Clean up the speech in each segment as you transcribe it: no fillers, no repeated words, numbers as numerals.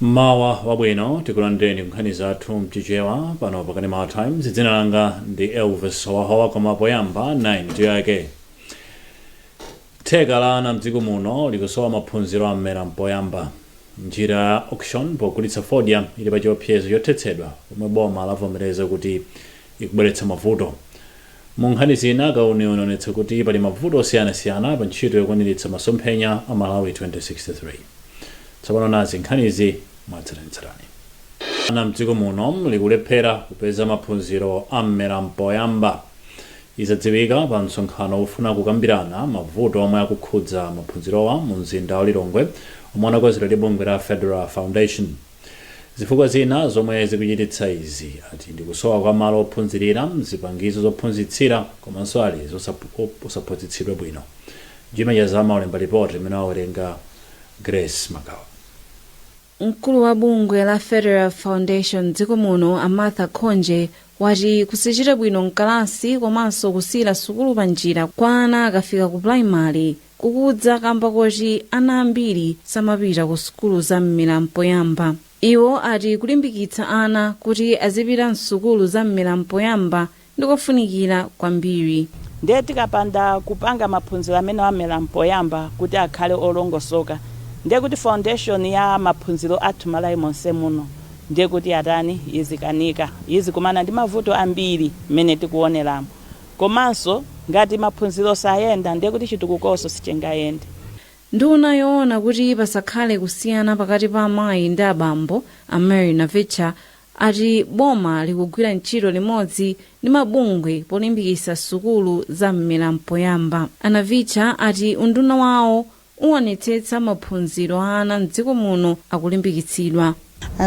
Mmawa wabwino, tikulandireni nkhani zathu mchichewa pano pa Kanema Times. Dzina langa ndi Elvis Howahowa, koma poyamba 9 mitu yake. Theka la ana mdziko muno likusowa maphunziro a mmera mpoyamba. Njira ya auction pogulitsa fodya ili pa chiopsezo chothetsedwa pomwe boma lavomereza kuti ikubweretsa mavuto. Mu nkhani zina, kauniuni onetsa kuti pali mavuto osiyanasiyana pa ntchito yokwaniritsa masomphenya a Malawi 2063. Tsopano nazi nkhanizi mwatsatanetsatane. Ana mdziko muno likulephera kupeza maphunziro a mmera mpoyamba. Izadziwika pa msonkhano wofuna kukambirana mavuto omwe akukhudza maphunzirowa mu mzinda wa Lilongwe, omwe unakonzedwa ndi bungwe la Fedora Foundation. Zifukwa zina zomwe zikuchititsa izi ati ndi kusowa kwa malo ophunzirira, zipangizo zophunzitsira komanso alezi osaphunzitsidwa bwino. Jimmy Chazama walemba ripoti limene wawerenga Grace Magawa. Mkulu wa bungwe la Fedora Foundation dziko muno, a Martha Khonje, wati kusachita bwino mkalasi komanso kusiyira sukulu pa njira kwa ana akafika ku primary kukudza kamba koti ana ambiri samapita ku sukulu za mmera mpoyamba. Iwo ati kulimbikitsa ana kuti azipita msukulu za mmera mpoyamba ndikofunikira kwambiri. Ndiye tikapanda kupanga maphunziro amene amera mpoyamba kuti akhale olongosoka, ndiye kuti foundation ya maphunziro athu Malawi monse muno ndiye kuti atani, izikanika, izikumana ndi mavuto ambiri mmene tikuoneramo. Komanso ngati maphunziro sayenda, ndiye kuti chitukukonso sichingayende. Nduna yoona kuti pasakhale kusiyana pakati pa amayi ndi abambo, a Mary Navicha, ati boma likugwira ntchito limodzi ndi mabungwe polimbikitsa sukulu za mmera mpoyamba. A Navicha ati unduna wawo uwonetsetsa maphunziro a ana mdziko muno akulimbikitsidwa.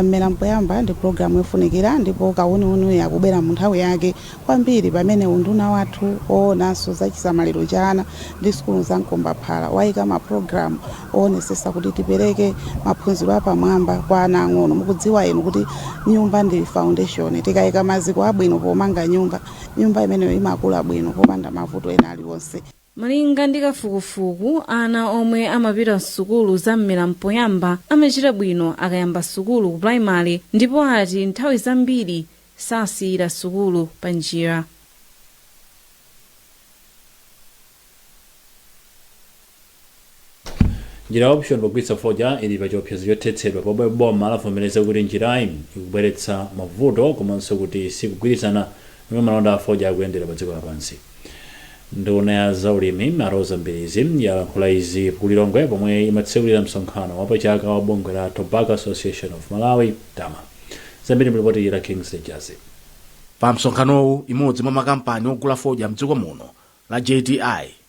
Mmera mpoyamba ndi pulogalamu yofunikira, ndipo kauniuni akubwera mu nthawi yake kwambiri pamene unduna wathu oonanso za chisamaliro cha ana ndi sukulu za mkombaphala wayika mapulogalamu oonetsetsa kuti tipereke maphunziro apamwamba kwa ana ang'ono. Mukudziwa inu kuti nyumba ndi foundation. Tikayika maziko abwino pomanga nyumba, nyumba imeneyo imakula bwino popanda mavuto ena aliwonse. Malinga ndi kafukufuku, ana omwe amapita msukulu za mmera mpoyamba amachita bwino akayamba sukulu ku primary, ndipo ati nthawi zambiri sasiyira sukulu pa njira. Njira ya auction pogulitsa fodya ili pa chiopsezo chothetsedwa pomwe boma lavomereza kuti njirayi ikubweretsa mavuto komanso kuti sikugwirizana ndi momwe malonda a fodya akuyendera pa dziko lapansi. Nduna ya zaulimi, a Roza Mbilizi, yalankhula izi ku Lilongwe pomwe imatsekulira msonkhano wapachaka wa bungwe la Tobacco Association of Malawi, TAMA. Zambiri mu lipoti la Kingsley Jazi. Pa msonkhanowu, imodzi mwa makampani ogula fodya mdziko muno la JTI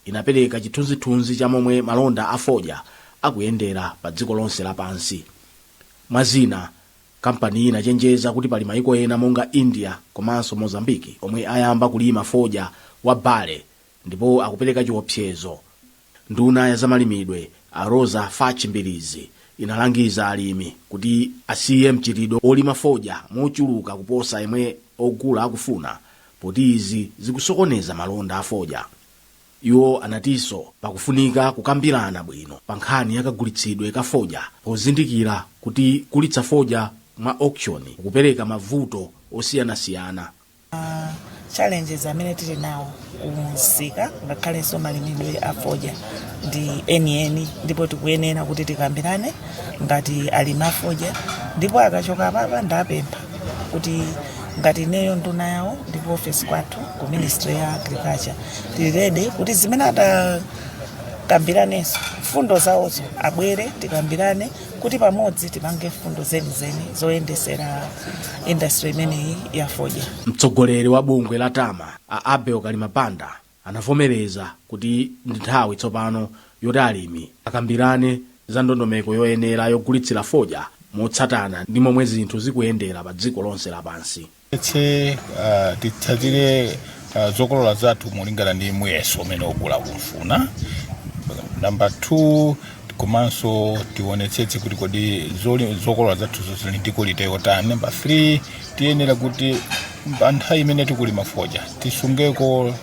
inapereka chithunzithunzi cha momwe malonda a fodya akuyendera pa dziko lonse lapansi. Mwa zina, kampaniyi inachenjeza kuti pali maiko ena monga India komanso Mozambique omwe ayamba kulima fodya wa burley ndipo akupereka chiopsezo. Nduna ya zamalimidwe a Roza Fatch Mbilizi inalangiza alimi kuti asiye mchitidwe olima fodya mochuluka kuposa yemwe ogula akufuna poti izi zikusokoneza malonda a fodya. Iwo anatinso pakufunika kukambirana bwino pa nkhani ya kagulitsidwe ka fodya pozindikira kuti kugulitsa fodya mwa auction kukupereka mavuto osiyanasiyana. Challenges amene tili nawo kumsika ngakhalenso malimidwe a fodya ndi enieni, ndipo tikuyenera kuti tikambirane ngati alimi a fodya. Ndipo akachoka apapa, ndapempha kuti ngati ineyo nduna yawo ndi ku office kwathu ku Ministry ya Agriculture, tili ready kuti zimene atakambiraneso mfundo zawozo abwere tikambirane kuti pamodzi tipange mfundo zenizeni zoyendesera industry imeneyi ya fodya. Mtsogoleri wa bungwe la TAMA, a Abel Kalimapanda, anavomereza kuti ndi nthawi tsopano yoti alimi akambirane za ndondomeko yoyenera yogulitsira fodya motsatana ndi momwe zinthu zikuyendera pa dziko lonse lapansi. Tse titsatire zokolola zathu molingana ndi muyeso umene ogula akufuna, number 2. Komanso tionetsetse kuti kodi zokolola zathu zili ndi quality yotani, number 3. Tiyenera kuti pa nthawi imene tikulima fodya tisungeko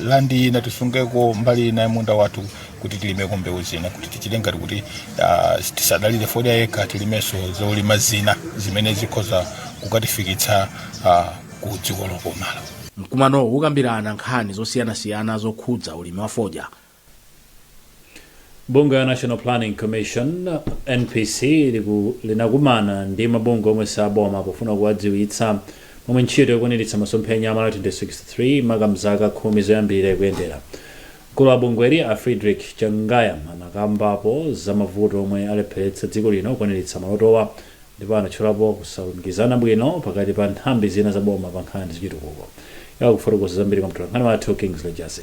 land ina, tisungeko mbali ina ya munda wathu. Kuti tilimeko mbewu zina, kuti tichite ngati kuti tisadalire fodya yekha, tilimenso zolima zina zimene zikhoza kukatifikitsa ku dziko lokomala. Mkumanowu ukambirana nkhani zosiyanasiyana zokhudza ulimi wa fodya. Bungwe ya National Planning Commission, NPC, linakumana ndi mabungwe omwe saboma pofuna kuwadziwitsa momwe ntchito yokwaniritsa masomphenya a Malawi 2063 maka mzaka 10 zoyambirira ikuyendera. Mkulu wa bungweli, a Frederick Changaya, anakambapo za mavuto omwe alepheretsa dziko lino kukwaniritsa malotowa, ndipo anatchulapo kusalumikizana bwino pakati pa nthambi zina za boma pa nkhani zachitukuko. Yakufotokoza zambiri kwa mtolankhani wathu Kingsley Jasi.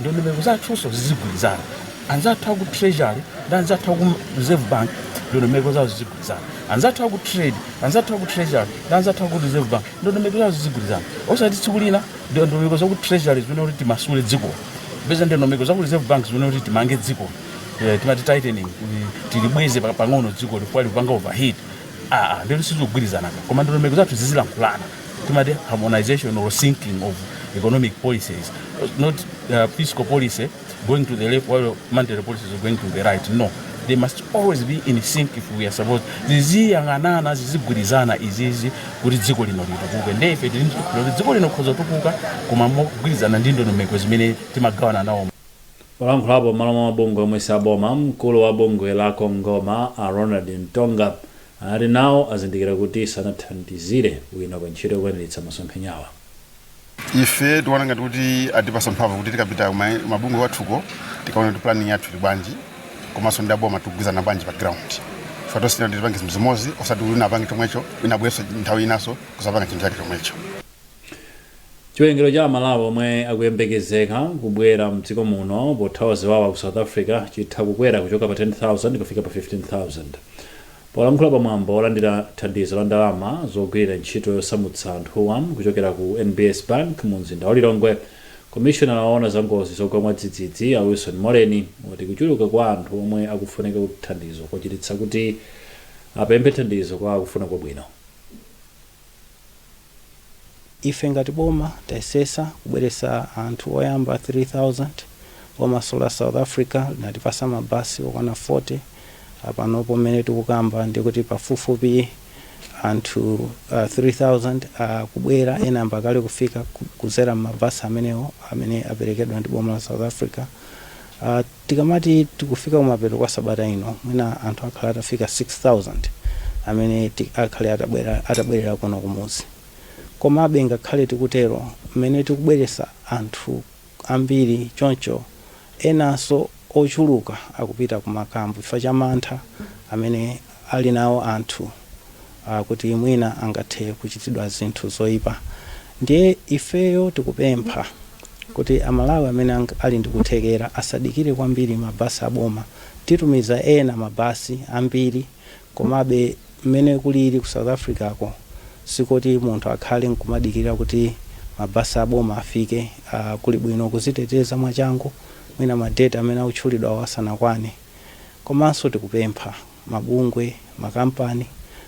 Ndondomeko zathunso zizigwirizana. Anzathu aku Treasury ndi anzathu aku Reserve Bank, ndondomeko zawo zizigwirizana. Anzathu aku Trade, anzathu aku Treasury ndi anzathu aku Reserve Bank, ndondomeko zawo zizigwirizana, osati tsiku lina ndondomeko zaku Treasury zimene kuti timasule dziko, peza ndondomeko zaku Reserve Bank zimene kuti timange dziko. Timati tightening, kuti tilibweze pang'ono dziko lifukwa likupanga overheat. Aa, ndilo sizikugwirizana. Koma ndondomeko zathu zizilankhulana, timati harmonization or syncing of economic policies, not fiscal policy going to the left while monetary policies are going to the right. No, they must always be in sync if we are supposed ziziyang'anana, zizigwirizana izizi kuti dziko lino litukuke. Ndiye ife tili kuti dziko lino khoza tukuka, koma mogwirizana ndi ndondomeko zimene timagawana nawo. Polankhulapo m'malo mwa mabungwe omwe saboma, mkulu wa bungwe la Kongoma, a Ronald Mtonga, anati nawo azindikira kuti sanathandizire bwino pa ntchito yokwaniritsa masomphenyawa. Ife tiona ngati kuti atipasa mphamvu kuti tikapita mabungwe wathuko, tikaona kuti planning yathu ili bwanji, komanso ndi aboma tikugwizana bwanji pa ground. Ife tosina kuti tipange zinthu zimodzi, osati wina apange chomwecho, wina abwerenso nthawi inanso kusapanga chinthu chake chomwecho. Chiwerengero cha Amalawi omwe akuyembekezeka kubwera mdziko muno pothawa ziwawa ku South Africa chitha kukwera kuchoka pa 10,000 kufika pa 15,000. Polankhula pamwambo olandira thandizo la ndalama zogwirira ntchito yosamutsa anthuwa kuchokera ku NBS Bank mu mzinda wa Lilongwe, komishonala woona za ngozi zogwa mwadzidzidzi, a Wilson Moleni, wati kuchuluka kwa anthu omwe akufunika thandizo kwachititsa kuti apemphe thandizo kwa akufuna kwabwino. Ife ngati boma tayesesa kubweresa anthu oyamba 3000. Boma la South Africa linatipasa mabasi okwana 40. Panopo mmene tikukamba ndikuti pafupifupi anthu 3000 akubwera, ena ambakale kufika kuzera m'mabasi amenewo amene aperekedwa ndi boma la South Africa. Tikamati tikufika kumapeto kwa sabata ino, mwina anthu akhala atafika 6000 amene akhale atabwerera kuno kumuzi. Komabe ngakhale tikutero, mmene tikubweresa anthu ambiri choncho, enanso ochuluka akupita kumakampu chifukwa cha mantha amene ali nawo anthu kuti mwina angathe kuchitidwa zinthu zoyipa. Ndiye ifeyo tikupempha kuti Amalawi amene ali ndi kuthekera asadikire kwambiri mabasi aboma. Titumiza ena mabasi ambiri, komabe mmene kulili ku South Africa ko, sikuti munthu akhale nkumadikirira kuti mabasi aboma afike. Kuli bwino kuziteteza mwachangu mwina ma date amene akutchulidwa asanakwane. Komanso tikupempha mabungwe, makampani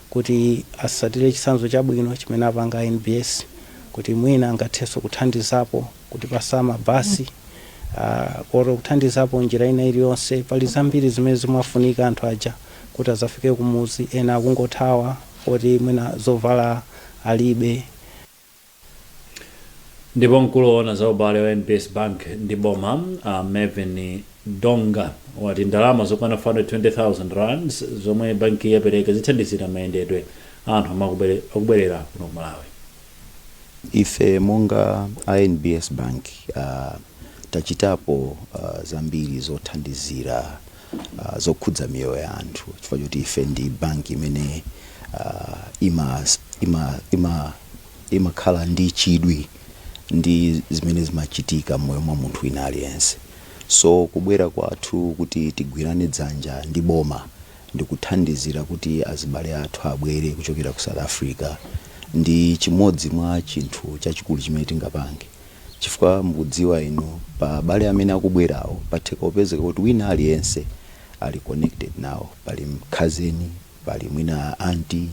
kuti asatire chitsanzo chabwino chimene apanga NBS, kuti mwina angathenso kuthandizapo kutipasa mabasi oro kuthandizapo njira ina iliyonse. Pali zambiri zimene zimafunika anthu aja kuti azafike kumuzi. Ena akungothawa oti mwina zovala alibe. Ndipo mkulu woona za ubale wa NBS Bank ndi boma, Mervyn Donga, wati ndalama zokwana 420,000 rands zomwe banki yapereka zithandizira mayendedwe a anthu omwe akubwerera kuno ku Malawi. Ife monga a NBS Bank tachitapo zambiri zothandizira zokhudza miyoyo ya anthu, chifukwa choti ife ndi banki imene imakhala ndi chidwi ndi zimene zimachitika m'moyo mwa munthu wina aliyense. So kubwera kwathu kuti tigwirane dzanja ndi boma ndikuthandizira kuti azibale athu abwere kuchokera ku South Africa ndi chimodzi mwa chinthu chachikulu chimene tingapange, chifukwa mukudziwa inu, pa abale amene akubwerawo patheka kupezeka kuti wina aliyense ali connected nawo, pali cousin, pali mwina auntie,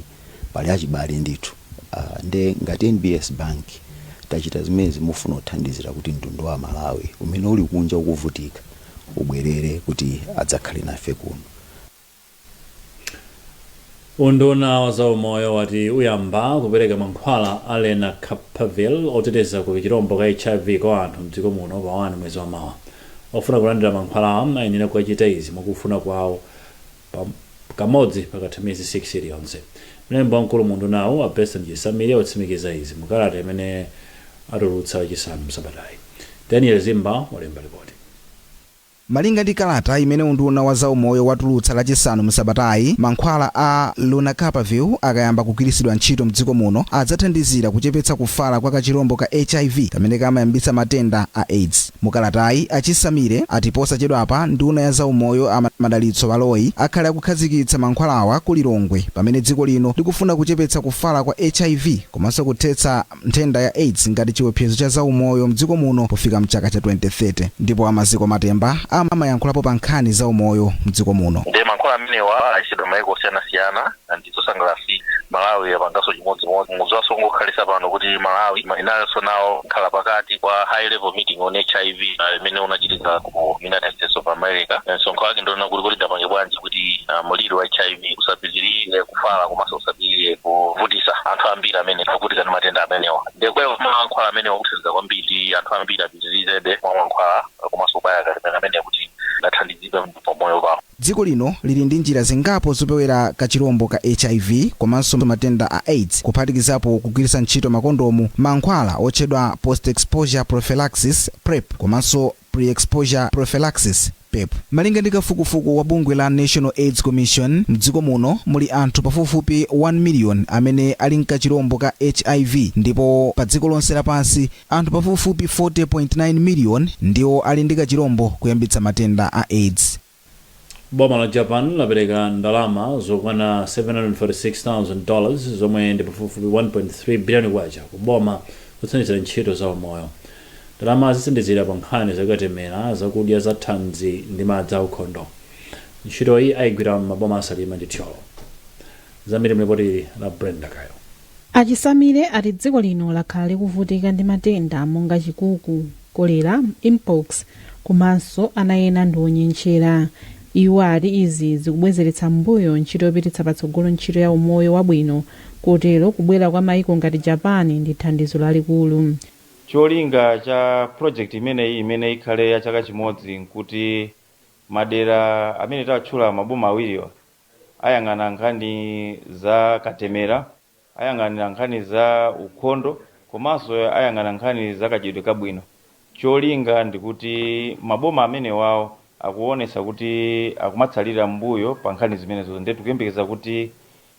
pali achibale ndithu. Nde ngati NBS Bank tachita zimene zimufuna kuthandizira kuti mtundu wa Malawi umene uli kunja ukuvutika. Ubwerere kuti adzakhale nafe kuno. Unduna wa zaumoyo wati uyamba kupereka mankhwala a Lenacapavir oteteza ku chirombo ka HIV kwa anthu mdziko muno pa 1 mwezi wa mawa. Ofuna kulandira mankhwalawa ayenera kukachita izi mwakufuna kwawo kamodzi pakatha miyezi 6 iliyonse. Mlembi wamkulu mu undunawu, a Beston Chisamiri, watsimikiza izi mukalata imene atulutsa Lachisanu msabatayi. Daniel Zimba walemba ripoti. Malinga ndi kalata imene unduna wa zaumoyo watulutsa Lachisanu msabatayi, mankhwala a Lenacapavir akayamba kugwiritsidwa ntchito mdziko muno adzathandizira kuchepetsa kufala kwa kachirombo ka HIV kamene kamayambitsa matenda a AIDS. Mukalatayi, Achisamire ati posachedwapa nduna ya zaumoyo a Madalitso Baloyi akhale akukhazikitsa mankhwalawa ku Lilongwe, pamene dziko lino likufuna kuchepetsa kufala kwa HIV komanso kuthetsa nthenda ya AIDS ngati chiopsezo cha zaumoyo mdziko muno pofika mchaka cha 2030. Ndipo Amaziko Matemba amayankhulapo pa nkhani zaumoyo mdziko muno. Ndiye mankhwala amenewa ayesedwa maiko osiyanasiyana, ndizosangalatsa Malawi yapanganso chimodzimodzi. Mudziwanso ngokhalisa pano kuti Malawi inayonso nawo khala pakati kwa high level meeting on HIV imene unachitika ku United States of America. Msonkhano wake ndiona kuti tingapange bwanji kuti mliri wa HIV usapitirire kufala komanso usapitirire kuvutisa anthu ambiri amene akuvutika ndi matenda amenewa. Ndiye kwa mankhwala amenewa kuthandiza kwambiri, anthu ambiri apitirizebe mwa mankhwala komanso kubaya katemera amene kuti athandizidwe pamoyo pawo. Dziko lino lili ndi njira zingapo zopewera kachirombo ka HIV komanso matenda a AIDS, kuphatikizapo kugwiritsa ntchito makondomu, mankhwala otchedwa post exposure prophylaxis, PrEP, komanso pre-exposure prophylaxis, PEP. Malinga ndi kafukufuku wa bungwe la National AIDS Commission, mdziko muno muli anthu pafupifupi 1 million amene ali mkachirombo ka HIV, ndipo pa dziko lonse lapansi anthu pafupifupi 40.9 million ndiwo ali ndi kachirombo kuyambitsa matenda a AIDS. Boma la Japan lapereka ndalama zokwana $746,000, zomwe ndi pafupifupi 1.3 billion kwacha, ku boma kuthandizira ntchito za umoyo. Ndalama zithandizira pa nkhani zakatemera, zakudya za thanzi ndi madzi aukhondo. Ntchitoyi ayigwira m'maboma a Salima ndi Thyolo. Zambiri mlipoti la Brenda Kayo. Achisamire ati dziko lino lakhala likuvutika ndi matenda monga chikuku, kolera, mpox komanso ana ena ndi onyentchera. Iwo ati izi zikubwezeretsa mbuyo ntchito yopititsa patsogolo ntchito ya umoyo wabwino, kotero kubwera kwa maiko ngati Japan ndi thandizo lalikulu. Cholinga cha project imeneyi, imene ikhale ya chaka chimodzi, nkuti madera amene tatchula, maboma awiriwa, ayang'ana nkhani za katemera, ayang'anira nkhani za ukhondo komanso ayang'ana nkhani za kadyedwe kabwino. Cholinga ndikuti maboma amene wawo akuonesa kuti akumatsalira mbuyo pa nkhani zimenezo. Ndiye tikuyembekeza kuti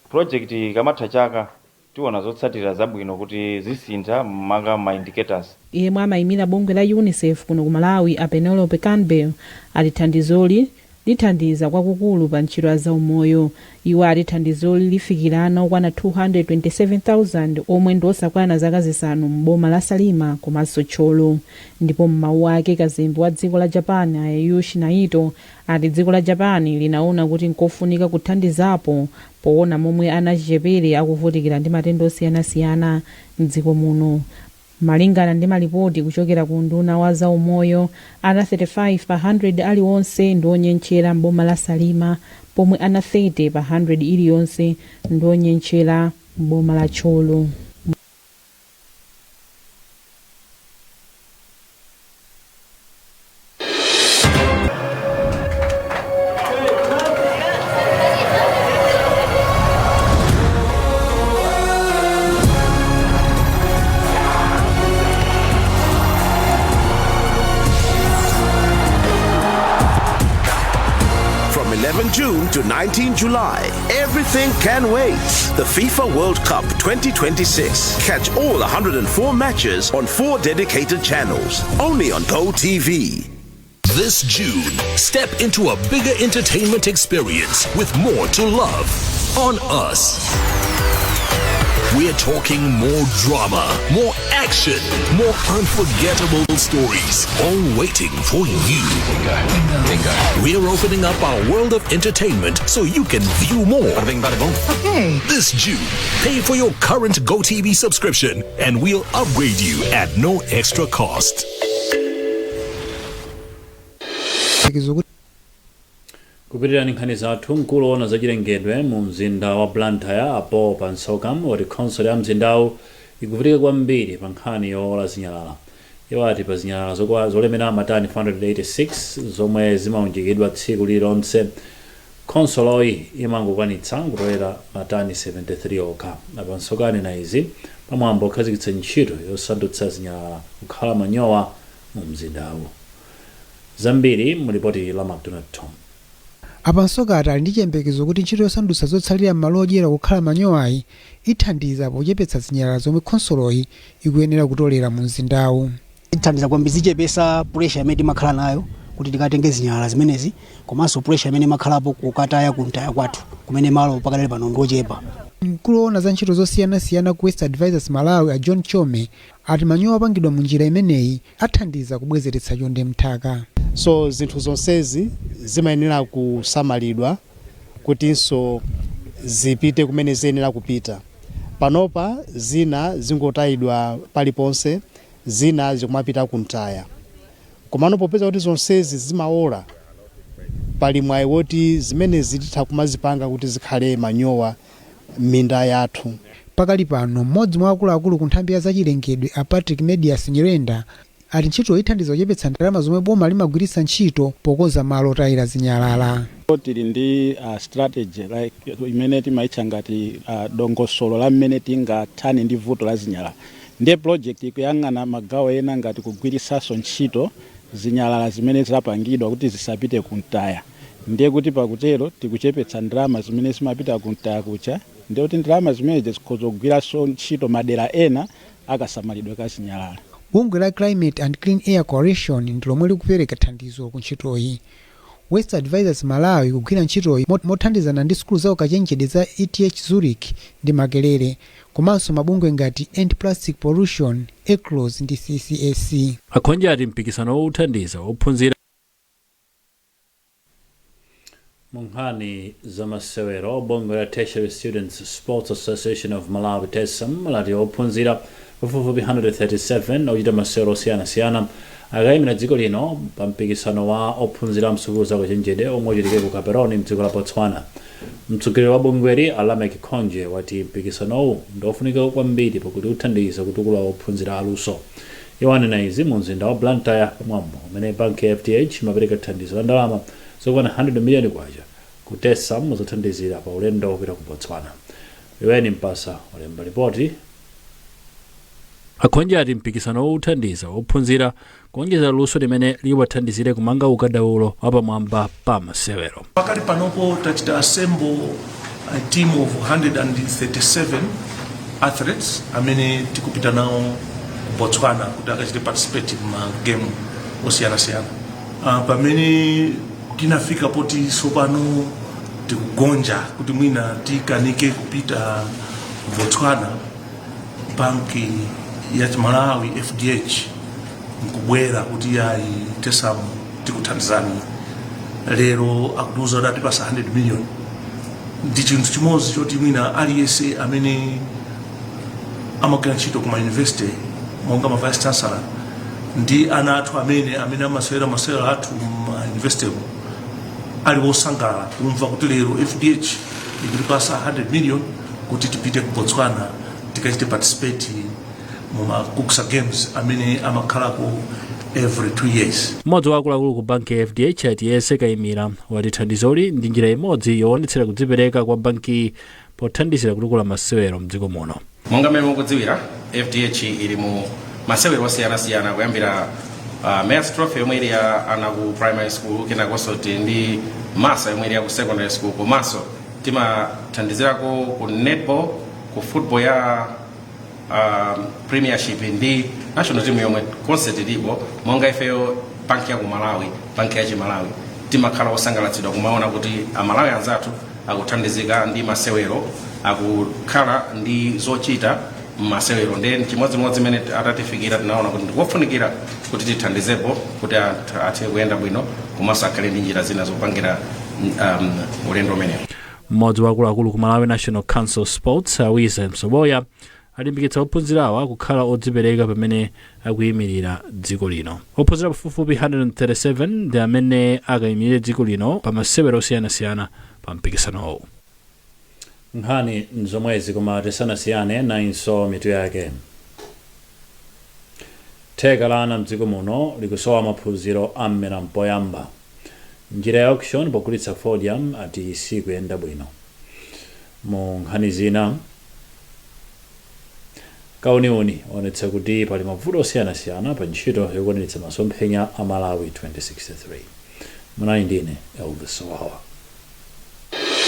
project ikamatha chaka tiona zotsatira zabwino kuti zisintha maka ma indicators. Yemwe amayimira bungwe la UNICEF kuno ku Malawi, a Penelope Campbell, ati thandizoli lithandiza kwakukulu pa ntchito ya zaumoyo. Iwo ati thandizoli lifikira ana okwana 227,000 omwe ndi osakwana zaka 5 m'boma la Salima komanso Thyolo. Ndipo m'mawu ake, kazembe wa dziko la Japan, Ayushi Naito, ati dziko la Japan linaona kuti nkofunika kuthandizapo poona momwe ana achichepere akuvutikira ndi matenda osiyanasiyana mdziko muno. Malingana ndi malipoti kuchokera ku unduna wa zaumoyo, ana 35 pa 100 aliwonse ndi onyentchera m'boma la Salima, pomwe ana 30 pa 100 iliyonse ndi onyentchera m'boma la Thyolo. From 11 June to 19 July, everything can wait. The FIFA World Cup 2026. Catch all 104 matches on four dedicated channels. Only on GoTV. This June, step into a bigger entertainment experience with more to love on us. We're talking more drama, more action, more unforgettable stories, all waiting for you. Bingo. We're opening up our world of entertainment so you can view more. Okay. This June, pay for your current GoTV subscription and we'll upgrade you at no extra cost. Chiyembekezo kuti Kupitirira ndi nkhani zathu, mkulu woona zachilengedwe mu mzinda wa Blantyre a Paul Pansokam wati khonsolo ya mzindawu ikuvutika kwambiri pa nkhani yowola zinyalala. Iwo ati pa zinyalala zolemera matani 486 zomwe zimaunjikidwa tsiku lililonse, khonsoloyi imangokwanitsa kutolera matani 73 okha. A Pansokam anena izi pamwambo okhazikitsa ntchito yosandutsa zinyalala kukhala manyowa mu mzindawu. Zambiri mu lipoti la Macdonald Tom. A Pansokam ati ali ndi chiyembekezo kuti ntchito yosandutsa zotsalira m'malo odyera kukhala manyowayi ithandiza pochepetsa zinyalala zomwe khonsoloyi ikuyenera kutolera mu mzindawu. Ithandiza kwambiri, zichepesa pressure imene timakhala nayo kuti tikatenge zinyalala zimenezi, komanso pressure imene imakhalapo kukataya kuntaya kwathu kumene malo pakadali pano ndiochepa. Mkulu woona za ntchito zosiyanasiyana ku Waste Advisors Malawi a John Chome ati manyowa opangidwa mu njira imeneyi athandiza kubwezeretsa chonde m'nthaka. So zinthu zonsezi zimayenera kusamalidwa kutinso zipite kumene ziyenera kupita. Panopa zina zingotayidwa paliponse, zina zikumapita kumtaya. Komano popeza kuti zonsezi zimaola, pali mwayi woti zimenezi titha kumazipanga kuti zikhale manyowa m'minda yathu. Pakali pano, mmodzi mwa akuluakulu ku nthambi ya zachilengedwe a Patrick Medias Nyirenda ati ntchitoyi ithandiza kuchepetsa ndalama zomwe boma limagwiritsa ntchito pokonza malo otayira zinyalala. Tili ndi strategy like imene timaitcha ngati dongosolo la mmene tingathane ndi vuto la zinyalala. Ndiye project ikuyang'ana magawo ena ngati kugwiritsanso ntchito zinyalala zimene zapangidwa kuti zisapite kumtaya. Ndiye kuti pakutero tikuchepetsa ndalama zimene zimapita kumtaya kuja, ndiye kuti ndalama zimenezi zikhoza kugwiranso ntchito madera ena akasamalidwe ka zinyalala. Bungwe la Climate and Clean Air Coalition ndi lomwe likupereka thandizo ku ntchitoyi. Waste Advisors Malawi ikugwira ntchitoyi mothandizana ndi sukulu za ukachenjede za ETH Zurich ndi Makerere komanso mabungwe ngati End Plastic Pollution, ECLOS ndi CCAC. A Khonje ati mpikisanowu uthandiza ophunzira. Munkhani zamasewero, bungwe la Tertiary Students Sports Association of Malawi, TESAM, lati ophunzira pafupifupi 137 ochita masewero osiyanasiyana akayimira dziko lino pa mpikisano wa ophunzira msukulu za ukachenjede omwe uchitike ku Gaborone mdziko la Botswana. Mtsogoleri wa bungweli a Lameck Khonje wati mpikisanowu ndiofunika kwambiri pakuti uthandiza kutukula ophunzira aluso. Iwo anena izi mu mzinda wa Blantyre pamwambo umene banki ya FDH imapereka thandizo la ndalama zokwana 100 miliyoni kwacha ku TESAM zothandizira pa ulendo wopita ku Botswana. Liweni Mpasa walemba lipoti. A Khonje ati mpikisanowu uthandiza ophunzira kuonjezera luso limene liwathandizire kumanga ukadaulo wapamwamba pa masewero. Pakali panopo tachita assemble a team of 137 athletes amene tikupita nawo ku Botswana kuti akachite participate ma game osiyanasiyana. Pamene tinafika poti sopano tikugonja kuti mwina tikanike kupita ku Botswana, banki ya Malawi FDH nkubwera kuti ayi, TESAM tikuthandizani. Lero akutiuza kuti atipasa 100 million. Ndi chinthu chimodzi choti mwina aliyense amene amagwira ntchito ku ma university monga ma vice chancellor ndi ana athu amene amasewera masewero athu ma university ali wosangalala kumva kuti lero FDH ikutipasa 100 million kuti tipite ku Botswana tikachite participate mu ma Kuksa Games amene amakhalako every 2 years. Mmodzi wa akuluakulu ku banki ya FDH a Tiyese Kayimira wati thandizoli ndi njira imodzi yoonetsera kudzipereka kwa bankiyi pothandizira kutukula masewero mdziko muno. Monga mmene mukudziwira, FDH ili mu masewero osiyanasiyana kuyambira Mayor's Trophy yomwe ili ya ana ku primary school, kenakonso tili ndi MASSA yomwe ili ya ku secondary school, komanso timathandizirako ku netball, ku football ya premiership ndi national team yomwe konse tilipo. Monga ifeyo banki ya ku Malawi, banki ya Chimalawi, timakhala osangalatsidwa kumaona kuti Amalawi anzathu akuthandizika ndi masewero, akukhala ndi zochita mmasewero. Ndiye chimodzimodzi imene atatifikira, tinaona kuti ndikofunikira kuti tithandizepo kuti anthu athe kuyenda bwino komanso akhale ndi njira zina zopangira ulendo umenewu. Mmodzi wa akuluakulu ku Malawi National Council Sports, Awiza Msoboya, Alimbikitsa ophunzirawa kukhala odzipereka pamene akuyimirira dziko lino. Ophunzira pafupifupi 137 ndi amene akayimirire dziko lino pa masewero osiyanasiyana pa mpikisanowu. Nkhani nzomwezi, koma tisanasiyane nayinso mitu yake. Theka la ana mdziko muno likusowa maphunziro a mmera mpoyamba. Njira ya auction pogulitsa fodya ati sikuyenda bwino. Mu nkhani zina, kauniuni onetsa kuti pali mavuto osiyanasiyana pa ntchito yokwaniritsa masomphenya a Malawi 2063. Munali ndine Elvis Wawa.